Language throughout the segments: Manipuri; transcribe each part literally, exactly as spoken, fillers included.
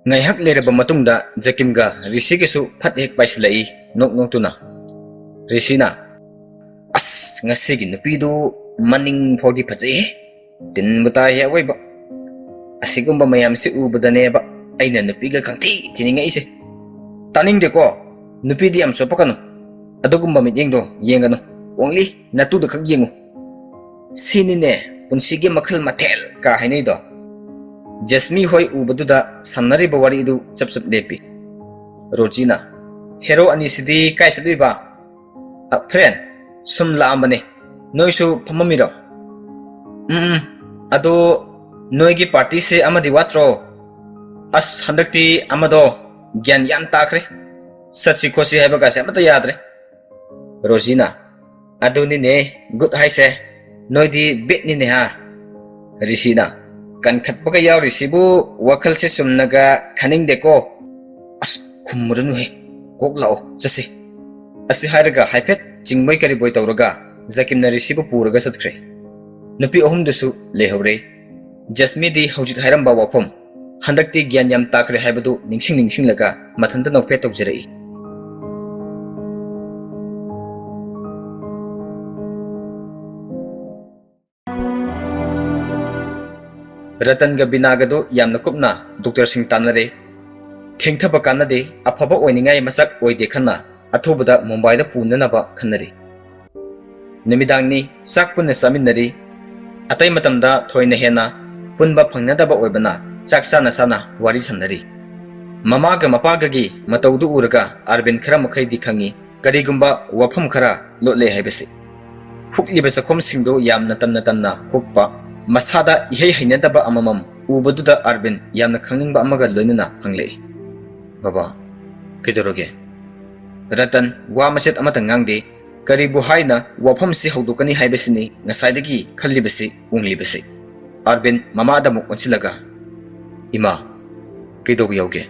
ꯉꯥꯏꯍꯥꯛ ꯂꯩꯔꯕ ꯃꯇꯨꯡꯗ ꯖꯀꯤꯝꯒ ꯔꯤꯁꯤꯒꯁꯨ ꯐꯠ ꯍꯦꯛ ꯄꯥꯏꯁꯤꯜꯂꯛꯏ, ꯅꯣꯛ ꯅꯣꯛꯇꯨꯅ꯫ ꯔꯤꯁꯤꯅ, "ꯑꯁ, ꯉꯁꯤꯒꯤ ꯅꯨꯄꯤꯗꯨ ꯃꯅꯤꯡ ꯐꯥꯎꯗꯤ ꯐꯖꯩꯍꯦ꯫ ꯇꯤꯟꯕꯨ ꯇꯥꯏꯍꯦ ꯑꯋꯣꯏꯕ꯫ ꯑꯁꯤꯒꯨꯝꯕ ꯃꯌꯥꯝꯁꯤ ꯎꯕꯗꯅꯦꯕ ꯑꯩꯅ ꯅꯨꯄꯤꯒ ꯈꯪꯊꯤ ꯊꯤꯅꯤꯡꯉꯛꯏꯁꯦ꯫ ꯇꯥꯅꯤꯡꯗꯦꯀꯣ, ꯅꯨꯄꯤꯗꯤ ꯌꯥꯝ ꯆꯣꯞꯄꯛꯀꯅꯨ꯫ ꯑꯗꯨꯒꯨꯝꯕ ꯃꯤꯠꯌꯦꯡꯗꯣ ꯌꯦꯡꯒꯅꯨ꯫ Only ꯅꯇꯨꯗ ꯈꯛ ꯌꯦꯡꯉꯨ꯫ ꯁꯤꯅꯤꯅꯦ ꯄꯨꯟꯁꯤꯒꯤ ꯃꯈꯜ ꯃꯊꯦꯜ ꯀ ꯍꯥꯏꯅꯩꯗꯣ꯫" ꯖꯁꯃꯤ ꯍꯣꯏ ꯎꯕꯗꯨꯗ ꯁꯥꯟꯅꯔꯤꯕ ꯋꯥꯔꯤꯗꯨ ꯆꯞ ꯆꯞ ꯂꯦꯞꯄꯤ꯫ ꯔꯣꯖꯤꯅ, "ꯍꯦꯔꯣ ꯑꯅꯤꯁꯤꯗꯤ ꯀꯥꯏ ꯆꯠꯂꯨꯏꯕ?" "ꯑ, friend, ꯁꯨꯝ ꯂꯥꯛꯑꯝꯕꯅꯦ꯫ ꯅꯣꯏꯁꯨ ꯐꯝꯃꯝꯃꯤꯔꯣ?" "ꯎꯝ, ꯎꯝ꯫ ꯑꯗꯣ ꯅꯣꯏꯒꯤ party ꯁꯦ ꯑꯃꯗꯤ ꯋꯥꯠꯇ꯭ꯔꯣ?" "ꯑꯁ, ꯍꯟꯗꯛꯇꯤ ꯑꯃꯗꯣ ꯒ꯭ꯌꯥꯟ ꯌꯥꯝ ꯇꯥꯈ꯭ꯔꯦ꯫ ꯆꯠꯁꯤ ꯈꯣꯠꯁꯤ ꯍꯥꯏꯕꯒꯥꯁꯦ ꯑꯃꯠꯇ ꯌꯥꯗ꯭ꯔꯦ꯫" ꯔꯣꯖꯤꯅ, "ꯑꯗꯨꯅꯤꯅꯦ good ꯍꯥꯏꯁꯦ꯫ ꯅꯣꯏꯗꯤ ꯕꯤꯠꯅꯤꯅꯦ ꯍꯥ?" ꯔꯤꯁꯤꯅ, "ꯀꯟꯈꯠꯄꯒ ꯌꯥꯎꯔꯤꯁꯤꯕꯨ ꯋꯥꯈꯜꯁꯦ ꯆꯨꯝꯅꯒ ꯈꯟꯅꯤꯡꯗꯦꯀꯣ꯫" "ꯑꯁ, ꯈꯨꯝꯃꯨꯔꯅꯨꯍꯦ꯫ ꯀꯣꯛ ꯂꯥꯛꯑꯣ, ꯆꯠꯁꯤ꯫" ꯑꯁꯤ ꯍꯥꯏꯔꯒ ꯍꯥꯏꯐꯦꯠ ꯆꯤꯡꯕꯣꯏ ꯀꯔꯤꯕꯣꯏ ꯇꯧꯔꯒ ꯖꯀꯤꯝꯅ ꯔꯤꯁꯤꯕꯨ ꯄꯨꯔꯒ ꯆꯠꯈ꯭ꯔꯦ꯫ ꯅꯨꯄꯤ ꯑꯍꯨꯝꯗꯨꯁꯨ ꯂꯩꯍꯧꯔꯦ꯫ ꯖꯁꯃꯤꯗꯤ ꯍꯧꯖꯤꯛ ꯍꯥꯏꯔꯝꯕ ꯋꯥꯐꯝ, ꯍꯟꯗꯛꯇꯤ ꯒ꯭ꯌꯥꯟ ꯌꯥꯝ ꯇꯥꯈ꯭ꯔꯦ ꯍꯥꯏꯕꯗꯨ ꯅꯤꯡꯁꯤꯡ ꯅꯤꯡꯁꯤꯡꯂꯒ ꯃꯊꯟꯇ ꯅꯣꯛꯐꯦꯠ ꯇꯧꯖꯔꯛꯏ꯫ ꯔꯇꯟꯒ ꯕꯤꯅꯥꯒꯗꯣ ꯌꯥꯝꯅ ꯀꯨꯞꯅ ꯗꯣꯛꯇꯔꯁꯤꯡ ꯇꯥꯟꯅꯔꯦ꯫ ꯊꯦꯡꯊꯕ ꯀꯥꯟꯅꯗꯦ, ꯑꯐꯕ ꯑꯣꯏꯅꯤꯡꯉꯥꯏ ꯃꯁꯛ ꯑꯣꯏꯗꯦ ꯈꯟꯅ ꯑꯊꯨꯕꯗ ꯃꯨꯝꯕꯥꯏꯗ ꯄꯨꯅꯅꯕ ꯈꯟꯅꯔꯤ꯫ ꯅꯨꯃꯤꯗꯥꯡꯅꯤ, ꯆꯥꯛ ꯄꯨꯟꯅ ꯆꯥꯃꯤꯟꯅꯔꯤ꯫ ꯑꯇꯩ ꯃꯇꯝꯗ ꯊꯣꯏꯅ ꯍꯦꯟꯅ ꯄꯨꯟꯕ ꯐꯪꯅꯗꯕ ꯑꯣꯏꯕꯅ ꯆꯥꯛ ꯆꯥꯅ ꯆꯥꯅ ꯋꯥꯔꯤ ꯁꯥꯟꯅꯔꯤ꯫ ꯃꯃꯥꯒ ꯃꯄꯥꯒꯒꯤ ꯃꯇꯧꯗꯨ ꯎꯔꯒ ꯑꯔꯕꯤꯟ ꯈꯔ ꯃꯈꯩꯗꯤ ꯈꯪꯉꯤ꯫ ꯀꯔꯤꯒꯨꯝꯕ ꯋꯥꯐꯝ ꯈꯔ ꯂꯣꯠꯂꯦ ꯍꯥꯏꯕꯁꯤ꯫ ꯍꯨꯛꯂꯤꯕ ꯆꯈꯣꯝꯁꯤꯡꯗꯨ ꯌꯥꯝꯅ ꯇꯟꯅ ꯇꯟꯅ ꯍꯨꯛꯄ, ꯃꯁꯥꯗ ꯏꯍꯩ ꯍꯩꯅꯗꯕ ꯑꯃꯃꯝ ꯎꯕꯗꯨꯗ ꯑꯔꯕꯤꯟ ꯌꯥꯝꯅ ꯈꯪꯅꯤꯡꯕ ꯑꯃꯒ ꯂꯣꯏꯅꯅ ꯍꯪꯂꯛꯏ, "ꯕꯕꯥ, ꯀꯩꯗꯧꯔꯒꯦ?" ꯔꯇꯟ ꯋꯥ ꯃꯆꯦꯠ ꯑꯃꯠꯇ ꯉꯥꯡꯗꯦ꯫ ꯀꯔꯤꯕꯨ ꯍꯥꯏꯅ ꯋꯥꯐꯝꯁꯤ ꯍꯧꯗꯣꯛꯀꯅꯤ ꯍꯥꯏꯕꯁꯤꯅꯤ ꯉꯁꯥꯏꯗꯒꯤ ꯈꯜꯂꯤꯕꯁꯤ, ꯎꯡꯂꯤꯕꯁꯤ꯫ ꯑꯔꯕꯤꯟ ꯃꯃꯥꯗ ꯑꯃꯨꯛ ꯑꯣꯟꯁꯤꯜꯂꯒ, "ꯏꯃꯥ, ꯀꯩꯗꯧꯕ ꯌꯥꯎꯒꯦ?"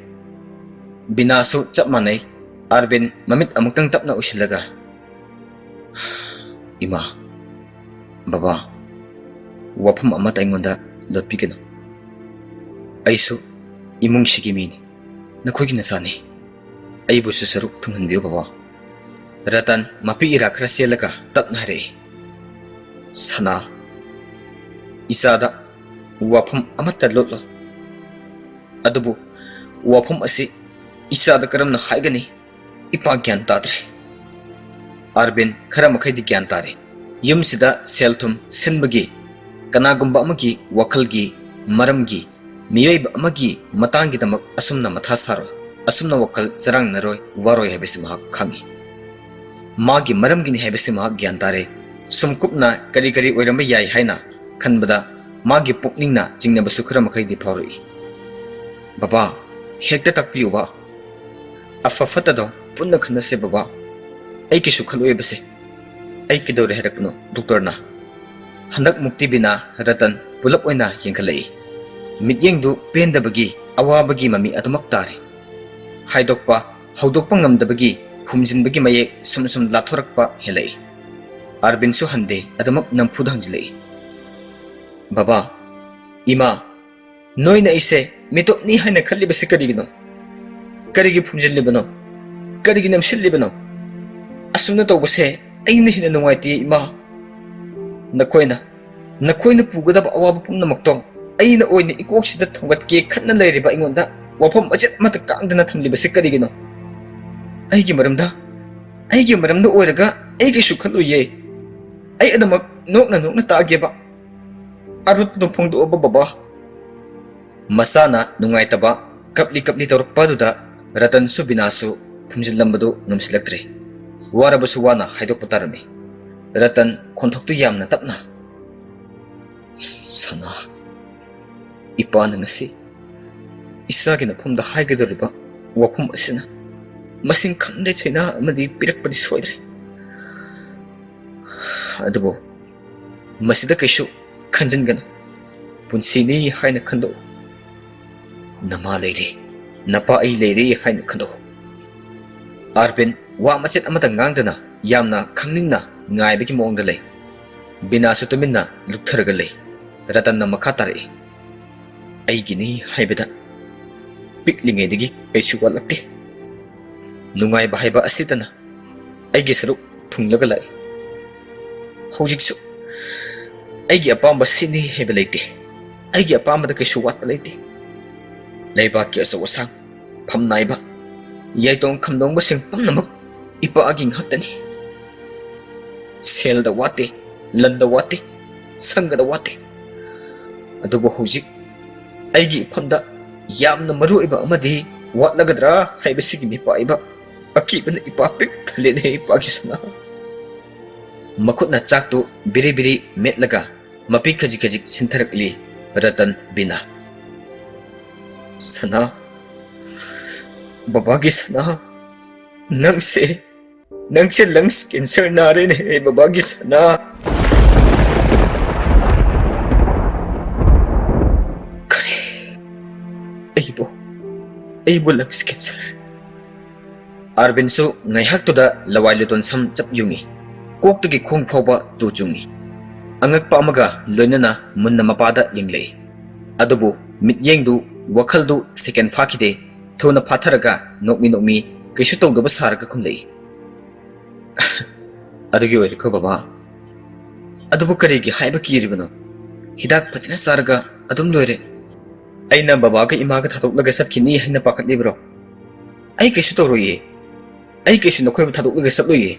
ꯕꯤꯅꯥꯁꯨ ꯆꯞ ꯃꯥꯟꯅꯩ꯫ ꯑꯔꯕꯤꯟ ꯃꯃꯤꯠ ꯑꯃꯨꯛꯇꯪ ꯇꯞꯅ ꯎꯏꯁꯤꯜꯂꯒ, "ꯏꯃꯥ, ꯕꯕꯥ, ꯋꯥꯐꯝ ꯑꯃꯠꯇ ꯑꯩꯉꯣꯟꯗ ꯂꯣꯠꯄꯤꯒꯅꯨ꯫ ꯑꯩꯁꯨ ꯏꯃꯨꯡꯁꯤꯒꯤ ꯃꯤꯅꯤ, ꯅꯈꯣꯏꯒꯤ ꯅꯆꯥꯅꯤ꯫ ꯑꯩꯕꯨꯁꯨ ꯁꯔꯨꯛ ꯊꯨꯡꯍꯟꯕꯤꯌꯨ, ꯕꯕꯥ꯫ ꯔꯇꯟ ꯃꯄꯤ ꯏꯔꯥ ꯈꯔ ꯆꯦꯜꯂꯒ ꯇꯞꯅ ꯍꯥꯏꯔꯛꯏ, "ꯁꯅꯥ, ꯏꯆꯥꯗ ꯋꯥꯐꯝ ꯑꯃꯠꯇ ꯂꯣꯠꯂꯣꯏ꯫ ꯑꯗꯨꯕꯨ ꯋꯥꯐꯝ ꯑꯁꯤ ꯏꯆꯥꯗ ꯀꯔꯝꯅ ꯍꯥꯏꯒꯅꯤ? ꯏꯄꯥ ꯒ꯭ꯌꯥꯟ ꯇꯥꯗ꯭ꯔꯦ꯫" ꯑꯥꯔꯕꯤꯟ ꯈꯔ ꯃꯈꯩꯗꯤ ꯒ꯭ꯌꯥꯟ ꯇꯥꯔꯦ꯫ ꯌꯨꯝꯁꯤꯗ ꯁꯦꯜ ꯊꯨꯝ ꯁꯤꯟꯕꯒꯤ, ꯀꯅꯥꯒꯨꯝꯕ ꯑꯃꯒꯤ ꯋꯥꯈꯜꯒꯤ ꯃꯔꯝꯒꯤ, ꯃꯤꯑꯣꯏꯕ ꯑꯃꯒꯤ ꯃꯇꯥꯡꯒꯤꯗꯃꯛ ꯑꯁꯨꯝꯅ ꯃꯊꯥ ꯁꯥꯔꯣꯏ, ꯑꯁꯨꯝꯅ ꯋꯥꯈꯜ ꯆꯔꯥꯡꯅꯔꯣꯏ, ꯋꯥꯔꯣꯏ ꯍꯥꯏꯕꯁꯤ ꯃꯍꯥꯛ ꯈꯪꯏ꯫ ꯃꯥꯒꯤ ꯃꯔꯝꯒꯤꯅꯤ ꯍꯥꯏꯕꯁꯤ ꯃꯍꯥꯛ ꯒ꯭ꯌꯥꯟ ꯇꯥꯔꯦ꯫ ꯁꯨꯝ ꯀꯨꯞꯅ ꯀꯔꯤ ꯀꯔꯤ ꯑꯣꯏꯔꯝꯕ ꯌꯥꯏ ꯍꯥꯏꯅ ꯈꯟꯕꯗ ꯃꯥꯒꯤ ꯄꯨꯛꯅꯤꯡꯅ ꯆꯤꯡꯅꯕꯁꯨ ꯈꯔ ꯃꯈꯩꯗꯤ ꯐꯥꯎꯔꯛꯏ꯫ "ꯕꯕꯥ, ꯍꯦꯛꯇ ꯇꯥꯛꯄꯤꯌꯨꯕ꯫ ꯑꯐ ꯐꯠꯇꯗꯣ ꯄꯨꯟꯅ ꯈꯟꯅꯁꯦ ꯕꯕꯥ꯫ ꯑꯩ ꯀꯩꯁꯨ ꯈꯜꯂꯣꯏꯕꯁꯦ꯫ ꯑꯩ ꯀꯩꯗꯧꯔꯦ ꯍꯥꯏꯔꯛꯄꯅꯣ ꯗꯣꯛꯇꯔꯅ?" ꯍꯟꯗꯛ ꯃꯨꯛꯇꯤ ꯕꯤꯅꯥ, ꯔꯇꯟ ꯄꯨꯂꯞ ꯑꯣꯏꯅ ꯌꯦꯡꯈꯠꯂꯛꯏ꯫ ꯃꯤꯠꯌꯦꯡꯗꯨ ꯄꯦꯟꯗꯕꯒꯤ, ꯑꯋꯥꯕꯒꯤ ꯃꯃꯤ ꯑꯗꯨꯃꯛ ꯇꯥꯔꯤ꯫ ꯍꯥꯏꯗꯣꯛꯄ, ꯍꯧꯗꯣꯛꯄ ꯉꯝꯗꯕꯒꯤ, ꯈꯨꯝꯖꯤꯟꯕꯒꯤ ꯃꯌꯦꯛ ꯁꯨꯝ ꯁꯨꯝ ꯂꯥꯊꯣꯔꯛꯄ ꯍꯦꯜꯂꯛꯏ꯫ ꯑꯥꯔꯕꯤꯟꯁꯨ ꯍꯟꯗꯦ, ꯑꯗꯨꯃꯛ ꯅꯝꯐꯨꯗ ꯍꯪꯖꯤꯜꯂꯛꯏ꯫ "ꯕꯕꯥ, ꯏꯃꯥ, ꯅꯣꯏꯅ ꯑꯩꯁꯦ ꯃꯤꯇꯣꯞꯅꯤ ꯍꯥꯏꯅ ꯈꯜꯂꯤꯕꯁꯤ ꯀꯔꯤꯒꯤꯅꯣ? ꯀꯔꯤꯒꯤ ꯐꯨꯝꯖꯤꯜꯂꯤꯕꯅꯣ? ꯀꯔꯤꯒꯤ ꯅꯝꯁꯤꯜꯂꯤꯕꯅꯣ? ꯑꯁꯨꯝꯅ ꯇꯧꯕꯁꯦ ꯑꯩꯅ ꯍꯦꯟꯅ ꯅꯨꯡꯉꯥꯏꯇꯦ, ꯏꯃꯥ꯫ ꯅꯈꯣꯏꯅ, ꯅꯈꯣꯏꯅ ꯄꯨꯒꯗꯕ ꯑꯋꯥꯕ ꯄꯨꯝꯅꯃꯛꯇꯣ ꯑꯩꯅ ꯑꯣꯏꯅ ꯏꯀꯣꯛꯁꯤꯗ ꯊꯣꯡꯒꯠꯀꯦ ꯈꯟꯅ ꯂꯩꯔꯤꯕ ꯑꯩꯉꯣꯟꯗ ꯋꯥꯐꯝ ꯃꯆꯦꯠ ꯑꯃꯠꯇ ꯀꯥꯡꯗꯅ ꯊꯝꯂꯤꯕꯁꯤ ꯀꯔꯤꯒꯤꯅꯣ? ꯑꯩꯒꯤ ꯃꯔꯝꯗ, ꯑꯩꯒꯤ ꯃꯔꯝꯗ ꯑꯣꯏꯔꯒ ꯑꯩ ꯀꯩꯁꯨ ꯈꯜꯂꯨꯏꯌꯦ꯫ ꯑꯩ ꯑꯗꯨꯃꯛ ꯅꯣꯛꯅ ꯅꯣꯛꯅ ꯇꯥꯒꯦꯕ꯫ ꯑꯔꯣꯠꯄꯗꯨ ꯐꯣꯡꯗꯣꯛꯑꯣꯕ, ꯕꯕꯥ꯫" ꯃꯆꯥꯅ ꯅꯨꯡꯉꯥꯏꯇꯕ ꯀꯞꯂꯤ ꯀꯞꯂꯤ ꯇꯧꯔꯛꯄ ꯑꯗꯨꯗ ꯔꯇꯟꯁꯨ ꯕꯤꯅꯥꯁꯨ ꯐꯨꯝꯖꯤꯜꯂꯝꯕꯗꯨ ꯉꯝꯁꯤꯜꯂꯛꯇ꯭ꯔꯦ꯫ ꯋꯥꯔꯕꯁꯨ ꯋꯥꯅ ꯍꯥꯏꯗꯣꯛꯄ ꯇꯥꯔꯝꯃꯤ꯫ ꯔꯇꯟ ꯈꯣꯟꯊꯣꯛꯇꯨ ꯌꯥꯝꯅ ꯇꯞꯅ, "ꯁꯅꯥ, ꯏꯄꯥꯅ ꯉꯁꯤ ꯏꯆꯥꯒꯤ ꯅꯐꯝꯗ ꯍꯥꯏꯒꯗꯧꯔꯤꯕ ꯋꯥꯐꯝ ꯑꯁꯤꯅ ꯃꯁꯤꯡ ꯈꯪꯗꯦ ꯆꯩꯅꯥ ꯑꯃꯗꯤ ꯄꯤꯔꯛꯄꯗꯤ ꯁꯣꯏꯗ꯭ꯔꯦ꯫ ꯑꯗꯨꯕꯨ ꯃꯁꯤꯗ ꯀꯩꯁꯨ ꯈꯟꯖꯤꯟꯒꯅꯨ꯫ ꯄꯨꯟꯁꯤꯅꯤ ꯍꯥꯏꯅ ꯈꯟꯗꯣꯛꯎ꯫ ꯅꯃꯥ ꯂꯩꯔꯤ, ꯅꯄꯥ ꯑꯩ ꯂꯩꯔꯤ ꯍꯥꯏꯅ ꯈꯟꯗꯣꯛꯎ꯫" ꯑꯥꯔꯕꯤꯟ ꯋꯥ ꯃꯆꯦꯠ ꯑꯃꯠꯇ ꯉꯥꯡꯗꯅ ꯌꯥꯝꯅ ꯈꯪꯅꯤꯡꯅ ꯉꯥꯏꯕꯒꯤ ꯃꯑꯣꯡꯗ ꯂꯩ꯫ ꯕꯤꯅꯥꯁꯨ ꯇꯨꯃꯤꯟꯅ ꯂꯨꯞꯊꯔꯒ ꯂꯩ꯫ ꯔꯇꯟꯅ ꯃꯈꯥ ꯇꯥꯔꯛꯏ, "ꯑꯩꯒꯤꯅꯤ ꯍꯥꯏꯕꯗ ꯄꯤꯛꯂꯤꯉꯩꯗꯒꯤ ꯀꯩꯁꯨ ꯋꯥꯠꯂꯛꯇꯦ꯫ ꯅꯨꯡꯉꯥꯏꯕ ꯍꯥꯏꯕ ꯑꯁꯤꯇꯅ ꯑꯩꯒꯤ ꯁꯔꯨꯛ ꯊꯨꯡꯂꯒ ꯂꯥꯛꯏ꯫ ꯍꯧꯖꯤꯛꯁꯨ ꯑꯩꯒꯤ ꯑꯄꯥꯝꯕ ꯁꯤꯅꯤ ꯍꯥꯏꯕ ꯂꯩꯇꯦ꯫ ꯑꯩꯒꯤ ꯑꯄꯥꯝꯕꯗ ꯀꯩꯁꯨ ꯋꯥꯠꯄ ꯂꯩꯇꯦ꯫ ꯂꯩꯕꯥꯛꯀꯤ ꯑꯆꯧ ꯑꯁꯥꯡ, ꯐꯝꯅꯥꯏꯕ, ꯌꯥꯏꯇꯣꯡ ꯈꯝꯗꯣꯡꯕꯁꯤꯡ ꯄꯨꯝꯅꯃꯛ ꯏꯄꯥꯒꯤ ꯉꯥꯛꯇꯅꯤ꯫ ꯁꯦꯜꯗ ꯋꯥꯠꯇꯦ, ꯂꯟꯗ ꯋꯥꯠꯇꯦ, ꯁꯪꯒꯗ ꯋꯥꯠꯇꯦ꯫ ꯑꯗꯨꯕꯨ ꯍꯧꯖꯤꯛ ꯑꯩꯒꯤ ꯏꯐꯝꯗ ꯌꯥꯝꯅ ꯃꯔꯨ ꯑꯣꯏꯕ ꯑꯃꯗꯤ ꯋꯥꯠꯂꯒꯗ꯭ꯔꯥ ꯍꯥꯏꯕꯁꯤꯒꯤ ꯃꯤꯄꯥꯏꯕ ꯑꯀꯤꯕꯅ ꯏꯄꯥ ꯄꯤꯛ ꯊꯜꯂꯦꯅꯦ, ꯏꯄꯥꯒꯤ ꯁꯅꯥ꯫ ꯃꯈꯨꯠꯅ ꯆꯥꯛꯇꯨ ꯕꯤꯔꯤ ꯕꯤꯔꯤ ꯃꯦꯠꯂꯒ ꯃꯄꯤ ꯈꯖꯤꯛ ꯈꯖꯤꯛ ꯁꯤꯟꯊꯔꯛꯂꯤ ꯔꯇꯟ ꯕꯤꯅꯥ꯫ "ꯁꯅꯥ, ꯕꯕꯥꯒꯤ ꯁꯅꯥ, ꯅꯪꯁꯦ, ꯅꯪꯁꯦ lungs cancer ꯅꯥꯔꯦꯅꯦ, ꯕꯕꯥꯒꯤ ꯁꯅꯥ!" "ꯀꯔꯤ? ꯑꯩꯕꯨ, ꯑꯩꯕꯨ lungs cancer?" ꯑꯥꯔꯕꯤꯟꯁꯨ ꯉꯥꯏꯍꯥꯛꯇꯨꯗ ꯂꯋꯥꯏ ꯂꯨꯇꯣꯟ ꯁꯝ ꯆꯞ ꯌꯨꯡꯉꯤ꯫ ꯀꯣꯛꯇꯒꯤ ꯈꯣꯡ ꯐꯥꯎꯕ ꯇꯨ ꯆꯨꯡꯉꯤ꯫ ꯑꯉꯛꯄ ꯑꯃꯒ ꯂꯣꯏꯅꯅ ꯃꯨꯟꯅ ꯃꯄꯥꯗ ꯌꯦꯡꯂꯛꯏ꯫ ꯑꯗꯨꯕꯨ ꯃꯤꯠꯌꯦꯡꯗꯨ, ꯋꯥꯈꯜꯗꯨ second ꯐꯥꯈꯤꯗꯦ꯫ ꯊꯨꯅ ꯐꯥꯊꯔꯒ ꯅꯣꯛꯃꯤ ꯅꯣꯛꯃꯤ ꯀꯩꯁꯨ ꯇꯧꯗꯕ ꯁꯥꯔꯒ ꯈꯨꯝꯂꯛꯏ꯫ "ꯑꯗꯨꯒꯤ ꯑꯣꯏꯔꯦꯀꯣ ꯕꯕꯥ꯫ ꯑꯗꯨꯕꯨ ꯀꯔꯤꯒꯤ ꯍꯥꯏꯕ ꯀꯤꯔꯤꯕꯅꯣ? ꯍꯤꯗꯥꯛ ꯐꯖꯅ ꯆꯥꯔꯒ ꯑꯗꯨꯝ ꯂꯣꯏꯔꯦ꯫ ꯑꯩꯅ ꯕꯕꯥꯒ ꯏꯃꯥꯒ ꯊꯥꯗꯣꯛꯂꯒ ꯆꯠꯈꯤꯅꯤ ꯍꯥꯏꯅ ꯄꯥꯈꯠꯂꯤꯕ꯭ꯔꯣ? ꯑꯩ ꯀꯩꯁꯨ ꯇꯧꯔꯣꯏꯌꯦ꯫ ꯑꯩ ꯀꯩꯁꯨ ꯅꯈꯣꯏꯕꯨ ꯊꯥꯗꯣꯛꯂꯒ ꯆꯠꯂꯣꯏꯌꯦ꯫"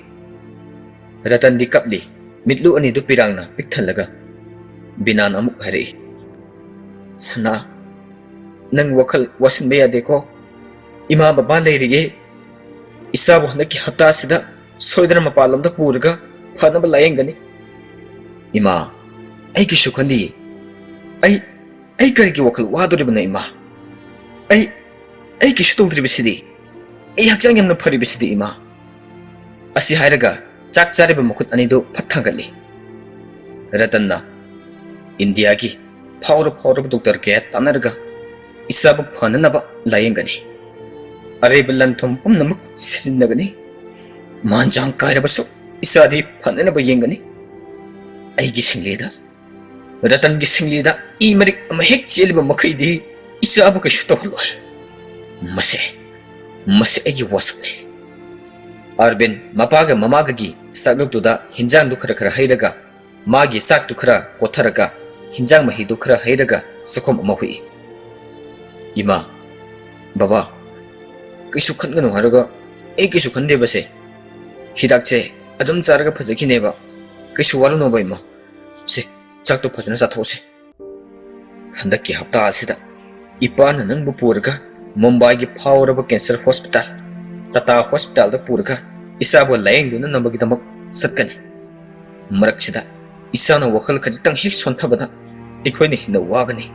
ꯔꯇꯟꯗꯤ ꯀꯞꯂꯤ, ꯃꯤꯠꯂꯨ ꯑꯅꯤꯗꯨ ꯄꯤꯔꯥꯡꯅ ꯄꯤꯛ ꯊꯜꯂꯒ꯫ ꯕꯤꯅꯥꯅ ꯑꯃꯨꯛ ꯍꯥꯏꯔꯛꯏ, "ꯁꯅꯥ, ꯅꯪ ꯋꯥꯈꯜ ꯋꯥꯁꯤꯟꯕ ꯌꯥꯗꯦꯀꯣ꯫ ꯏꯃꯥ ꯕꯕꯥ ꯂꯩꯔꯤꯌꯦ꯫ ꯏꯆꯥꯕꯨ ꯍꯟꯗꯛꯀꯤ ꯍꯞꯇꯥꯁꯤꯗ ꯁꯣꯏꯗꯅ ꯃꯄꯥꯟꯂꯣꯝꯗ ꯄꯨꯔꯒ ꯐꯅꯕ ꯂꯥꯌꯦꯡꯒꯅꯤ꯫" "ꯏꯃꯥ, ꯑꯩ ꯀꯩꯁꯨ ꯈꯟꯗꯤꯌꯦ꯫ ꯑꯩ, ꯑꯩ ꯀꯔꯤꯒꯤ ꯋꯥꯈꯜ ꯋꯥꯗꯣꯔꯤꯕꯅꯣ ꯏꯃꯥ? ꯑꯩ, ꯑꯩ ꯀꯩꯁꯨ ꯇꯧꯗ꯭ꯔꯤꯕꯁꯤꯗꯤ꯫ ꯑꯩ ꯍꯛꯆꯥꯡ ꯌꯥꯝꯅ ꯐꯔꯤꯕꯁꯤꯗꯤ ꯏꯃꯥ꯫" ꯑꯁꯤ ꯍꯥꯏꯔꯒ ꯆꯥꯛ ꯆꯥꯔꯤꯕ ꯃꯈꯨꯠ ꯑꯅꯤꯗꯨ ꯐꯠ ꯊꯥꯡꯒꯠꯂꯤ꯫ ꯔꯇꯟꯅ ꯏꯟꯗꯤꯌꯥꯒꯤ ꯐꯥꯎꯔ ꯐꯥꯎꯔꯕ ꯗꯣꯛꯇꯔ ꯀꯌꯥ ꯇꯥꯟꯅꯔꯒ ꯏꯆꯥꯕꯨ ꯐꯅꯅꯕ ꯂꯥꯌꯦꯡꯒꯅꯤ꯫ ꯑꯔꯩꯕ ꯂꯟ ꯊꯨꯝ ꯄꯨꯝꯅꯃꯛ ꯁꯤꯖꯤꯟꯅꯒꯅꯤ꯫ ꯃꯥꯟ ꯆꯥꯡ ꯀꯥꯏꯔꯕꯁꯨ ꯏꯆꯥꯗꯤ ꯐꯅꯅꯕ ꯌꯦꯡꯒꯅꯤ꯫ ꯑꯩꯒꯤ ꯁꯤꯡꯂꯤꯗ, ꯔꯇꯟꯒꯤ ꯁꯤꯡꯂꯤꯗ ꯏ ꯃꯔꯤꯛ ꯑꯃ ꯍꯦꯛ ꯆꯦꯜꯂꯤꯕ ꯃꯈꯩꯗꯤ ꯏꯆꯥꯕꯨ ꯀꯩꯁꯨ ꯇꯧꯍꯜꯂꯣꯏ꯫ "ꯃꯁꯦ, ꯃꯁꯦ ꯑꯩꯒꯤ ꯋꯥꯁꯛꯅꯤ꯫" ꯑꯔꯕꯤꯟ ꯃꯄꯥꯒ ꯃꯃꯥꯒꯒꯤ ꯆꯥꯛꯂꯨꯛꯇꯨꯗ ꯍꯤꯟꯖꯥꯡꯗꯨ ꯈꯔ ꯈꯔ ꯍꯩꯔꯒ, ꯃꯥꯒꯤ ꯆꯥꯛꯇꯨ ꯈꯔ ꯀꯣꯠꯊꯔꯒ, ꯍꯤꯟꯖꯥꯡ ꯃꯍꯤꯗꯨ ꯈꯔ ꯍꯩꯔꯒ ꯆꯥꯛꯈꯣꯝ ꯑꯃ ꯍꯨꯏ꯫ "ꯏꯃꯥ, ꯕꯕꯥ, ꯀꯩꯁꯨ ꯈꯟꯒꯅꯨ ꯍꯥꯏꯔꯒ ꯑꯩ ꯀꯩꯁꯨ ꯈꯟꯗꯦꯕꯁꯦ꯫ ꯍꯤꯗꯥꯛꯁꯦ ꯑꯗꯨꯝ ꯆꯥꯔꯒ ꯐꯖꯈꯤꯅꯦꯕ꯫ ꯀꯩꯁꯨ ꯋꯥꯔꯨꯅꯣꯕ ꯏꯃꯥ꯫ ꯁꯦ, ꯆꯥꯛꯇꯣ ꯐꯖꯅ ꯆꯥꯊꯣꯛꯁꯦ꯫ ꯍꯟꯗꯛꯀꯤ ꯍꯞꯇꯥ ꯑꯁꯤꯗ ꯏꯄꯥꯅ ꯅꯪꯕꯨ ꯄꯨꯔꯒ ꯃꯨꯝꯕꯥꯏꯒꯤ ꯐꯥꯎꯔꯕ ꯀꯦꯟꯁꯔ ꯍꯣꯁꯄꯤꯇꯥꯜ, ꯇꯥꯇꯥ ꯍꯣꯁꯄꯤꯇꯥꯜꯗ ꯄꯨꯔꯒ ꯏꯆꯥꯕꯨ ꯂꯥꯌꯦꯡꯗꯨꯅꯅꯕꯒꯤꯗꯃꯛ ꯆꯠꯀꯅꯤ꯫ ꯃꯔꯛꯁꯤꯗ ꯏꯆꯥꯅ ꯋꯥꯈꯜ ꯈꯖꯤꯛꯇꯪ ꯍꯦꯛ ꯁꯣꯟꯊꯕꯗ ꯑꯩꯈꯣꯏꯅ ꯍꯦꯟꯅ ꯋꯥꯒꯅꯤ꯫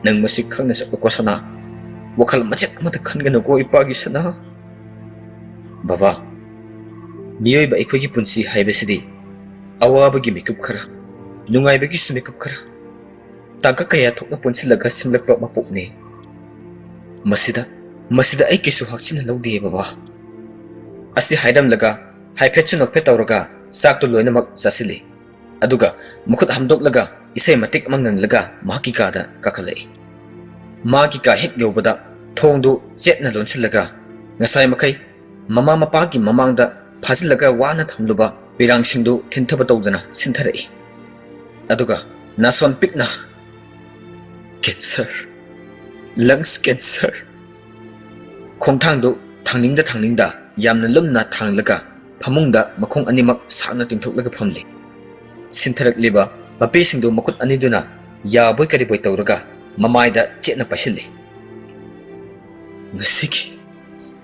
ꯅꯪ ꯃꯁꯤ ꯈꯪꯅ ꯆꯠꯂꯨꯀꯣ ꯁꯅꯥ꯫ ꯋꯥꯈꯜ ꯃꯆꯦꯠ ꯑꯃꯠꯇ ꯈꯟꯒꯅꯨꯀꯣ ꯏꯄꯥꯒꯤ ꯁꯅꯥ꯫" ꯕꯕꯥ, ꯃꯤꯑꯣꯏꯕ ꯑꯩꯈꯣꯏꯒꯤ ꯄꯨꯟꯁꯤ ꯍꯥꯏꯕꯁꯤꯗꯤ ꯑꯋꯥꯕꯒꯤ ꯃꯤꯀꯨꯞ ꯈꯔ, ꯅꯨꯡꯉꯥꯏꯕꯒꯤꯁꯨ ꯃꯤꯀꯨꯞ ꯈꯔ, ꯇꯥꯡꯀꯛ ꯀꯌꯥ ꯊꯣꯛꯅ ꯄꯨꯟꯁꯤꯜꯂꯒ ꯁꯦꯝꯂꯛꯄ ꯃꯄꯣꯛꯅꯤ꯫ ꯃꯁꯤꯗ, ꯃꯁꯤꯗ ꯑꯩ ꯀꯩꯁꯨ ꯍꯥꯛꯆꯤꯟꯅ ꯂꯧꯗꯦ, ꯕꯕꯥ꯫ ꯑꯁꯤ ꯍꯥꯏꯔꯝꯂꯒ ꯍꯥꯏꯐꯦꯠꯁꯨ ꯅꯣꯛꯐꯦꯠ ꯇꯧꯔꯒ ꯆꯥꯛꯇꯨ ꯂꯣꯏꯅꯃꯛ ꯆꯥꯁꯤꯜꯂꯤ꯫ ꯑꯗꯨꯒ ꯃꯈꯨꯠ ꯍꯥꯝꯗꯣꯛꯂꯒ ꯏꯁꯩ ꯃꯇꯦꯛ ꯑꯃ ꯉꯪꯂꯒ ꯃꯍꯥꯛꯀꯤ ꯀꯥꯗ ꯀꯥꯈꯠꯂꯛꯏ꯫ ꯃꯥꯒꯤ ꯀꯥ ꯍꯦꯛ ꯌꯧꯕꯗ ꯊꯣꯡꯗꯨ ꯆꯦꯠꯅ ꯂꯣꯟꯁꯤꯜꯂꯒ, ꯉꯁꯥꯏ ꯃꯈꯩ ꯃꯃꯥ ꯃꯄꯥꯒꯤ ꯃꯃꯥꯡꯗ ꯐꯥꯖꯤꯜꯂꯒ ꯋꯥꯅ ꯊꯝꯂꯨꯕ ꯄꯤꯔꯥꯡꯁꯤꯡꯗꯨ ꯊꯤꯟꯊꯕ ꯇꯧꯗꯅ ꯁꯤꯟꯊꯔꯛꯏ꯫ ꯑꯗꯨꯒ ꯅꯥꯁꯣꯟ ꯄꯤꯛꯅ, "ꯀꯦꯟꯁꯔ, ꯂꯪꯁ ꯀꯦꯟꯁꯔ꯫" ꯈꯣꯡꯊꯥꯡꯗꯨ ꯊꯥꯡꯅꯤꯡꯗ ꯊꯥꯡꯅꯤꯡꯗ ꯌꯥꯝꯅ ꯂꯨꯝꯅ ꯊꯥꯡꯂꯒ ꯐꯃꯨꯡꯗ ꯃꯈꯣꯡ ꯑꯅꯤꯃꯛ ꯁꯥꯡꯅ ꯇꯤꯡꯊꯣꯛꯂꯒ ꯐꯝꯂꯤ꯫ ꯁꯤꯟꯊꯔꯛꯂꯤꯕ ꯃꯄꯤꯁꯤꯡꯗꯨ ꯃꯈꯨꯠ ꯑꯅꯤꯗꯨꯅ ꯌꯥꯕꯣꯏ ꯀꯔꯤꯕꯣꯏ ꯇꯧꯔꯒ ꯃꯃꯥꯏꯗ ꯆꯦꯠꯅ ꯄꯥꯏꯁꯤꯜꯂꯤ꯫ "ꯉꯁꯤꯒꯤ,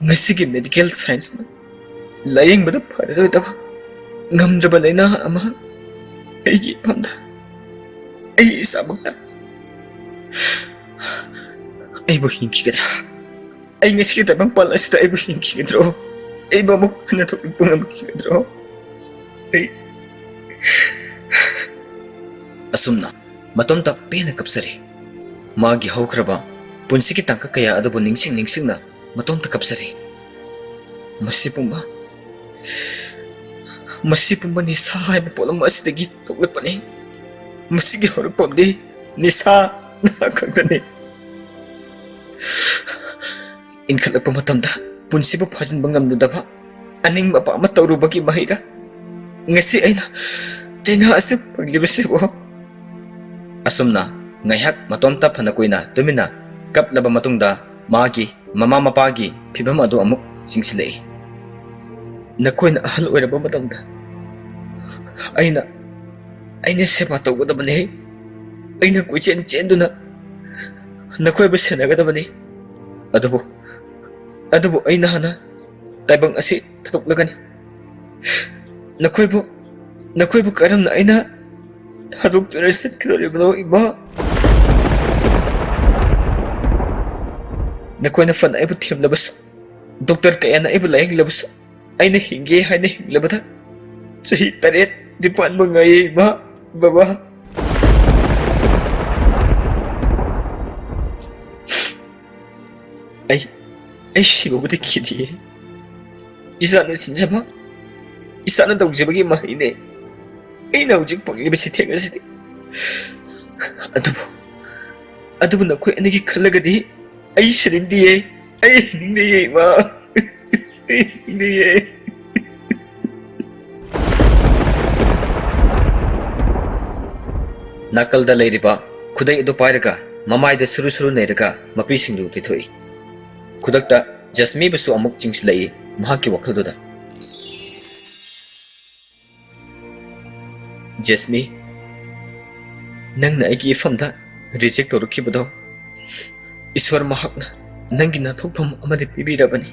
ꯉꯁꯤꯒꯤ ꯃꯦꯗꯤꯀꯦꯜ ꯁꯥꯏꯟꯁꯅ ꯂꯥꯌꯦꯡꯕꯗ ꯐꯔꯔꯣꯏꯗꯕ ꯉꯝꯗ꯭ꯔꯕ ꯂꯥꯏꯅꯥ ꯑꯃ ꯑꯩꯒꯤ ꯏꯐꯝꯗ, ꯑꯩ ꯏꯁꯥꯃꯛꯇ, ꯑꯩꯕꯨ ꯍꯤꯡꯈꯤꯒꯗ꯭ꯔꯥ? ꯑꯩ ꯉꯁꯤꯒꯤ ꯇꯥꯏꯕꯪꯄꯥꯟ ꯑꯁꯤꯗ ꯑꯩꯕꯨ ꯍꯤꯡꯈꯤꯒꯗ꯭ꯔꯣ? ꯑꯩꯕꯨ ꯑꯃꯨꯛ ꯍꯟꯅ ꯊꯣꯛꯂꯛꯄ ꯉꯝꯈꯤꯒꯗ꯭ꯔꯣ?" ꯑꯩ ꯑꯁꯨꯝꯅ ꯃꯇꯣꯝꯇ ꯄꯦꯟꯅ ꯀꯞꯆꯔꯤ꯫ ꯃꯥꯒꯤ ꯍꯧꯈ꯭ꯔꯕ ꯄꯨꯟꯁꯤꯒꯤ ꯇꯥꯡꯀꯛ ꯀꯌꯥ ꯑꯗꯨꯕꯨ ꯅꯤꯡꯁꯤꯡ ꯅꯤꯡꯁꯤꯡꯅ ꯃꯇꯣꯝꯇ ꯀꯞꯆꯔꯤ꯫ "ꯃꯁꯤ ꯄꯨꯝꯕ, ꯃꯁꯤ ꯄꯨꯝꯕ ꯅꯤꯁꯥ ꯍꯥꯏꯕ ꯄꯣꯠꯂꯝ ꯑꯁꯤꯗꯒꯤ ꯊꯣꯛꯂꯛꯄꯅꯤ꯫ ꯃꯁꯤꯒꯤ ꯍꯧꯔꯛꯐꯝꯗꯤ ꯅꯤꯁꯥ ꯈꯛꯇꯅꯤ꯫" ꯏꯟꯈꯠꯂꯛꯄ ꯃꯇꯝꯗ ꯄꯨꯟꯁꯤꯕꯨ ꯐꯥꯖꯤꯟꯕ ꯉꯝꯂꯨꯗꯕ ꯑꯅꯤꯡꯕ ꯑꯄꯥꯝꯕ ꯇꯧꯔꯨꯕꯒꯤ ꯃꯍꯩꯔꯥ ꯉꯁꯤ ꯑꯩꯅ ꯆꯩꯅꯥ ꯑꯁꯤ ꯐꯪꯂꯤꯕꯁꯤꯕꯨ? ꯑꯁꯨꯝꯅ ꯉꯥꯏꯍꯥꯛ ꯃꯇꯣꯝꯇ ꯐꯅ ꯀꯨꯏꯅ ꯇꯨꯃꯤꯟꯅ ꯀꯞꯂꯕ ꯃꯇꯨꯡꯗ ꯃꯥꯒꯤ ꯃꯃꯥ ꯃꯄꯥꯒꯤ ꯐꯤꯚꯝ ꯑꯗꯨ ꯑꯃꯨꯛ ꯆꯤꯡꯁꯤꯜꯂꯛꯏ꯫ "ꯅꯈꯣꯏꯅ ꯑꯍꯜ ꯑꯣꯏꯔꯕ ꯃꯇꯝꯗ ꯑꯩꯅ, ꯑꯩꯅ ꯁꯦꯕꯥ ꯇꯧꯒꯗꯕꯅꯤ꯫ ꯑꯩꯅ ꯀꯣꯏꯆꯦꯟ ꯆꯦꯟꯗꯨꯅ ꯅꯈꯣꯏꯕꯨ ꯁꯦꯟꯅꯒꯗꯕꯅꯤ꯫ ꯑꯗꯨꯕꯨ, ꯑꯗꯨꯕꯨ ꯑꯩꯅ ꯍꯥꯟꯅ ꯇꯥꯏꯕꯪ ꯑꯁꯤ ꯊꯥꯗꯣꯛꯂꯒꯅꯤ꯫ ꯅꯈꯣꯏꯕꯨ, ꯅꯈꯣꯏꯕꯨ ꯀꯔꯝꯅ ꯑꯩꯅ ꯊꯥꯗꯣꯛꯇꯨꯅ ꯆꯠꯀꯗꯧꯔꯤꯕꯅꯣ, ꯏꯃꯥ? ꯅꯈꯣꯏꯅ ꯐꯅ ꯑꯩꯕꯨ ꯊꯦꯝꯂꯕꯁꯨ, ꯗꯣꯛꯇꯔ ꯀꯌꯥꯅ ꯑꯩꯕꯨ ꯂꯥꯌꯦꯡꯂꯕꯁꯨ, ꯑꯩꯅ ꯍꯤꯡꯒꯦ ꯍꯥꯏꯅ ꯍꯤꯡꯂꯕꯗ ꯆꯍꯤ ꯇꯔꯦꯠ ꯅꯤꯄꯥꯟ ꯃꯉꯥꯏꯌꯦ, ꯏꯃꯥ, ꯕꯕꯥ꯫ ꯑꯩ, ꯑꯩ ꯁꯤꯕꯕꯨꯗꯤ ꯀꯤꯗꯤꯌꯦ꯫ ꯏꯁꯥꯅ ꯁꯤꯟꯖꯕ, ꯏꯁꯥꯅ ꯇꯧꯖꯕꯒꯤ ꯃꯍꯩꯅꯦ ꯑꯩꯅ ꯍꯧꯖꯤꯛ ꯐꯪꯂꯤꯕ ꯁꯤꯊꯦꯡ ꯑꯁꯤꯗꯤ꯫ ꯑꯗꯨꯕꯨ, ꯑꯗꯨꯕꯨ ꯅꯈꯣꯏ ꯑꯅꯤꯒꯤ ꯈꯜꯂꯒꯗꯤ ꯑꯩ ꯁꯤꯅꯤꯡꯗꯤꯌꯦ, ꯑꯩ ꯍꯤꯡꯅꯤꯡꯗꯤꯌꯦ, ꯏꯃꯥ, ꯑꯩ ꯍꯤꯡꯅꯤꯡꯗꯤꯌꯦ꯫" ꯅꯥꯀꯜꯗ ꯂꯩꯔꯤꯕ ꯈꯨꯗꯩ ꯑꯗꯨ ꯄꯥꯏꯔꯒ ꯃꯃꯥꯏꯗ ꯁꯨꯔꯨ ꯁꯨꯔꯨ ꯅꯩꯔꯒ ꯃꯄꯤꯁꯤꯡꯗꯨ ꯇꯩꯊꯣꯛꯏ꯫ ꯈꯨꯗꯛꯇ ꯖꯁꯃꯤꯕꯨꯁꯨ ꯑꯃꯨꯛ ꯆꯤꯡꯁꯤꯜꯂꯛꯏ ꯃꯍꯥꯛꯀꯤ ꯋꯥꯈꯜꯗꯨꯗ꯫ "ꯖꯁꯃꯤ, ꯅꯪꯅ ꯑꯩꯒꯤ ꯏꯐꯝꯗ ꯔꯤꯖꯦꯛ ꯇꯧꯔꯛꯈꯤꯕꯗꯣ, ꯏꯁꯣꯔ ꯃꯍꯥꯛꯅ ꯅꯪꯒꯤ ꯅꯥꯟꯊꯣꯛꯐꯝ ꯑꯃꯗꯤ ꯄꯤꯕꯤꯔꯕꯅꯤ꯫